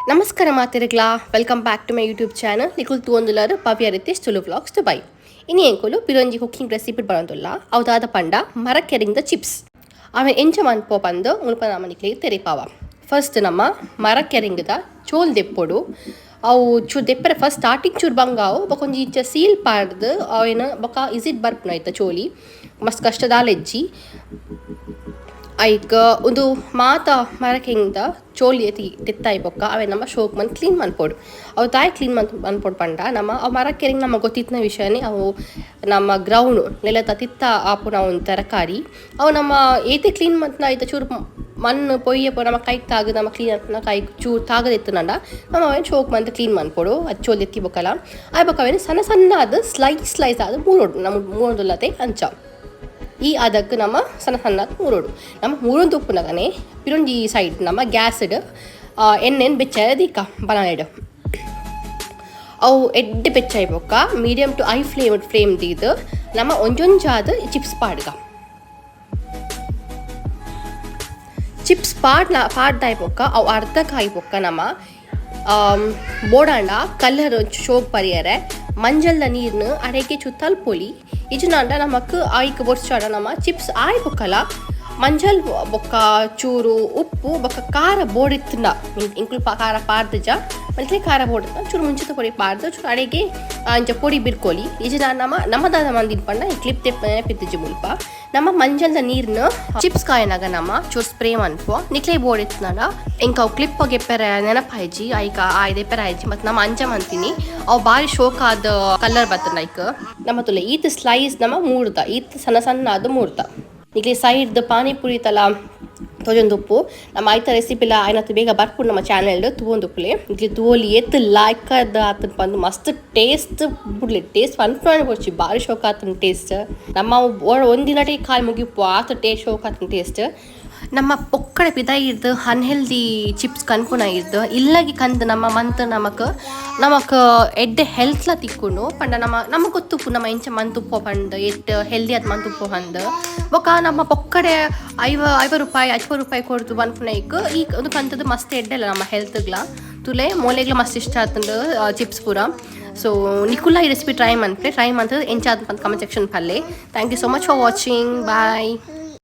ನಮಸ್ಕಾರ ಮಾತೆರೆಗ್ಲಾ, welcome back to my YouTube channel. ನಿಕುಲ್ ತೂವೊಂದುಲ್ಲಾರು ಭವ್ಯ ರಿತೇಶ್ ತುಳು ವ್ಲಾಗ್ಸ್ ದುಬೈ. ಇನಿ ಎಂಕುಲು ಪಿರೊಂಜಿ ಕುಕ್ಕಿಂಗ್ ರೆಸಿಪಿ ಬರೊಂದುಲ್ಲ. ಅವು ಪಂಡ ಮರಕೆರಿಂಗ್ದ ಚಿಪ್ಸ್. ಅವೆ ಎಂಚ ಮನ್ಪೋ ಪಂದ್ ಮುಲ್ಪ ನಮ ನಿಕ್ಲೆಗ್ ತೆರಿಪಾವ. ಫಸ್ಟ್ ನಮ್ಮ ಮರಕೆರಿಂಗ್ದ ಚೋಲ್ ದೆಪ್ಪೊಡು. ಅವು ಚೂರು ದೆಪ್ಪರೆ ಫಸ್ಟ್ ಸ್ಟಾರ್ಟಿಂಗ್ ಚೂರು ಬಂಗಾವು. ಬೊಕ ಒಂಜಿ ಇಂಚ ಸೀಲ್ ಪಾಡ್ದ್ ಅವೆನ್ ಬೊಕ ಇಸಿಟ್ ಬರ್ಪುನ ಐತ ಚೋಲಿ. ಮಸ್ತ್ ಕಷ್ಟದಾಲ ಇಜ್ಜಿ. ಐಕ್ ಉಂದು ಮಾತ ಮರಕೆಂಗ್ದ ಚೋಲಿ ತೆತ್ತಾಯಿ ಬೊಕ್ಕ ಅವೆ ನಮ್ಮ ಶೋಕ್ ಮಂತ್ ಕ್ಲೀನ್ ಮನ್ಪೊಡು. ಅವು ದಾಯೆ ಕ್ಲೀನ್ ಮನ್ಪೊಡು ಪಂಡ, ನಮ್ಮ ಅವು ಮರಕೆರಿಂಗ್ ನಮ್ಮ ಗೊತ್ತಿತ್ತಿನ ವಿಷಯನೇ, ಅವು ನಮ್ಮ ಗ್ರೌಂಡ್ ನೆಲತ ತಿತ್ತ ಆಪುನ ಒಂಜಿ ತರಕಾರಿ. ಅವು ನಮ್ಮ ಏತೆ ಕ್ಲೀನ್ ಮಂತ್ನ ಐತ ಚೂರು ಮಣ್ಣು ಪೊಯ್ಯೆ ಪೂರ ನಮ್ಮ ಕೈಕ್ ತಾಗ್, ನಮ್ಮ ಕ್ಲೀನ್ ಆಪುನ ಕೈಕ್ ಚೂರು ತಾಗದಿತ್ತುಂಡ ನಮ ಅವೆನ್ ಶೋಕ್ ಮಂತ್ ಕ್ಲೀನ್ ಮನ್ಪೊಡು. ಅದು ಚೋಲ್ ದೆತ್ತಿ ಬೊಕ್ಕಲ ಆಯ್ ಬೊಕ್ಕ ಅವೆನ್ ಸಣ್ಣ ಸಣ್ಣ ಆದ್ ಸ್ಲೈಸ್ ಸ್ಲೈಸ್ ಆದ್ ಮೂರೊಡು. ನಮ್ಮ ಮೂರೊಂದುಲ್ಲತೆ ಅಂಚ ಈ ಅದಕ್ಕೆ ನಮ್ಮ ಸಣ್ಣ ಸಣ್ಣ ಮೂರೋಡು. ನಮ್ಮ ಮೂರೊಂದು ಉಪ್ಪುನಗನೆ ಪಿರೊಂಜಿ ಸೈಡ್ ನಮ್ಮ ಗ್ಯಾಸ್ಡ್ ಎಣ್ಣೆನ್ ಬೆಚ್ಚ ದೀಕ ಬನಾನೆಡ್. ಅವು ಎಡ್ಡೆ ಬೆಚ್ಚಾಯಿ ಬೊಕ್ಕ ಮೀಡಿಯಮ್ ಟು ಹೈ ಫ್ಲೇಮ್ ಫ್ಲೇಮ್ ದೀದ್ ನಮ್ಮ ಒಂಜೊಂಜಾದ್ ಚಿಪ್ಸ್ ಪಾಡ್ಗ. ಚಿಪ್ಸ್ ಪಾಡ್ನ ಪಾಡ್ದಾಯಿ ಬೊಕ್ಕ ಅವು ಅರ್ಧ ಕಾಯಿ ಬೊಕ್ಕ ನಮ್ಮ ಬೋಡಾಂಡ ಕಲರ್ ಶೋಕ್ ಪರಿಯರೆ ಮಂಜಲ್ದ ನೀರ್ನು ಅಡೆಗೆ ಚುತ್ತಲ್ಪೊಲಿ. ಇಜ್ಜಿನಾಂಡ ನಮಕ್ ಆಯ್ಕ್ ಬೊರ್ಚಾಡ ನಮ್ಮ ಚಿಪ್ಸ್ ಆಯ್ ಬೊಕ್ಕಲ ಮಂಜಲ್ ಬೊಕ್ಕ ಚೂರು ಉಪ್ಪು ಬೊಕ್ಕ ಖಾರ ಬೋಡಿತ್ತುಂಡ, ಇಂಕುಲು ಖಾರ ಪಾಡ್ದಿಜ, ಮಂತ್ಲಿ ಖಾರ ಬೋಡಿತ್ತ ಚೂರು ಮುಂಚಿತ ಪೊಡಿ ಪಾಡ್ದು ಚೂರು ಅಡೆಗೆ ಅಂಚ ಪೊಡಿ ಬಿರ್ಕೊಲಿ. ಇಜ್ಜಿಡ ನಮ್ಮ ನಮ್ಮದಾದ ಮಂದಿನ ಪಂಡ ಈ ಕ್ಲಿಪ್ ತೆಪ್ಪ ನೆನಪಿತ್ತಿಜಿ. ಮುಲ್ಪ ನಮ್ಮ ಮಂಜಲ್ದ ನೀರ್ನು ಚಿಪ್ಸ್ ಕಾಯನಾಗ ನಮ್ಮ ಚೂರು ಸ್ಪ್ರೇ ಮನ್ಪು. ನಿಕ್ಲೆ ಬೋಡಿತ್ತುಂಡ ಎಂಕ್ ಅವು ಕ್ಲಿಪ್ ಗೆಪ್ಪೆರೆ ನೆನಪಾಯ್ಜಿ, ಐಕ ಆಯ್ದೆಪ್ಪೆರೆ ಆಯ್ಜಿ. ಮತ್ತು ನಮ್ಮ ಅಂಚ ಮಂತೀನಿ. ಅವು ಬಾರಿ ಶೋಕಾದ ಕಲರ್ ಬತ್ತಂಡ. ಐಕ್ ನಮ್ಮ ತುಲೆ ಈತ್ ಸ್ಲೈಸ್ ನಮ್ಮ ಮೂರ್ದ, ಈತ್ ಸಣ್ಣ ಸಣ್ಣ ಅದು ಮೂರ್ದ. ನಿಕ್ಲೆ ಸೈಡ್ದ ಪಾನಿಪುರಿ ತಲ ತೋಜೊಂದುಪ್ಪು. ನಮ್ಮ ಐತ ರೆಸಿಪಿಲ ಆಯ್ನತ್ ಬೇಗ ಬರ್ಪುಂಡು ನಮ್ಮ ಚಾನೆಲ್, ತೂವೊಂದುಪ್ಪುಲೆ. ನಿಕ್ಲೆ ತೂವೊಲಿ ಏತ್ ಲಾಯ್ಕ್ ಆತನ್ ಪಂದ್. ಮಸ್ತ್ ಟೇಸ್ಟ್ ಬುಡ್ಲೆ, ಟೇಸ್ಟ್ ಪನ್ಪುನ ಬೊರ್ಚಿ, ಬಾರಿ ಶೋಕ್ ಆತನ್ ಟೇಸ್ಟ್. ನಮ್ಮ ಒಂದಿನಟೆ ಕಾಯಿ ಮುಗಿಪು, ಆತ್ ಟೇಸ್ಟ್ ಶೋಕ್ ಆತನ್ ಟೇಸ್ಟ್. ನಮ್ಮ ಪೊಕ್ಕಡೆ ಪಿದಾಯಿರ್ದು ಅನ್ಹೆಲ್ದಿ ಚಿಪ್ಸ್ ಕನ್ಪುನ ಇರ್ದು ಇಲ್ಲಗಿ ಕಂದ್ ನಮ್ಮ ಮಂತ್ ನಮಕ್ ನಮಕ್ ಎಡ್ಡೆ ಹೆಲ್ತ್ಲ ತಿಕ್ಕುಂಡು. ಪಂಡ ನಮ್ಮ ನಮಕ್ ಗೊತ್ತುಪ್ಪು ನಮ್ಮ ಇಂಚ ಮಂತ್ ಉಪ್ಪು ಪಂದ್, ಎಟ್ ಹೆಲ್ದಿ ಆದ್ ಮಂತ್ ಉಪ್ಪು ಪಂದ್. ಬೊಕ ನಮ್ಮ ಪೊಕ್ಕಡೆ 50 50 ರೂಪಾಯಿ, 50 ರೂಪಾಯಿ ಕೊಡ್ದು ಪನ್ಪುನೈಕ್ ಈ ಒಂದು ಕಂತದ್ದು ಮಸ್ತ್ ಎಡ್ಡೆ ಅಲ್ಲ ನಮ್ಮ ಹೆಲ್ತ್ಗ್ಲ. ತುಲೆ ಮೋಲೆಗ್ಲ ಮಸ್ತ್ ಇಷ್ಟ ಆತುಂಡು ಚಿಪ್ಸ್ ಪೂರ. ಸೊ ನಿಕುಲ ಈ ರೆಸಿಪಿ ಟ್ರೈ ಮನ್ಪುಲೆ. ಟ್ರೈ ಮಂತ್ ಎಂಚ ಆತುಂಡು ಪಂದ್ ಕಮೆಂಟ್ ಸೆಕ್ಷನ್ ಪಲ್ಲೆ. Thank you so much for watching. Bye.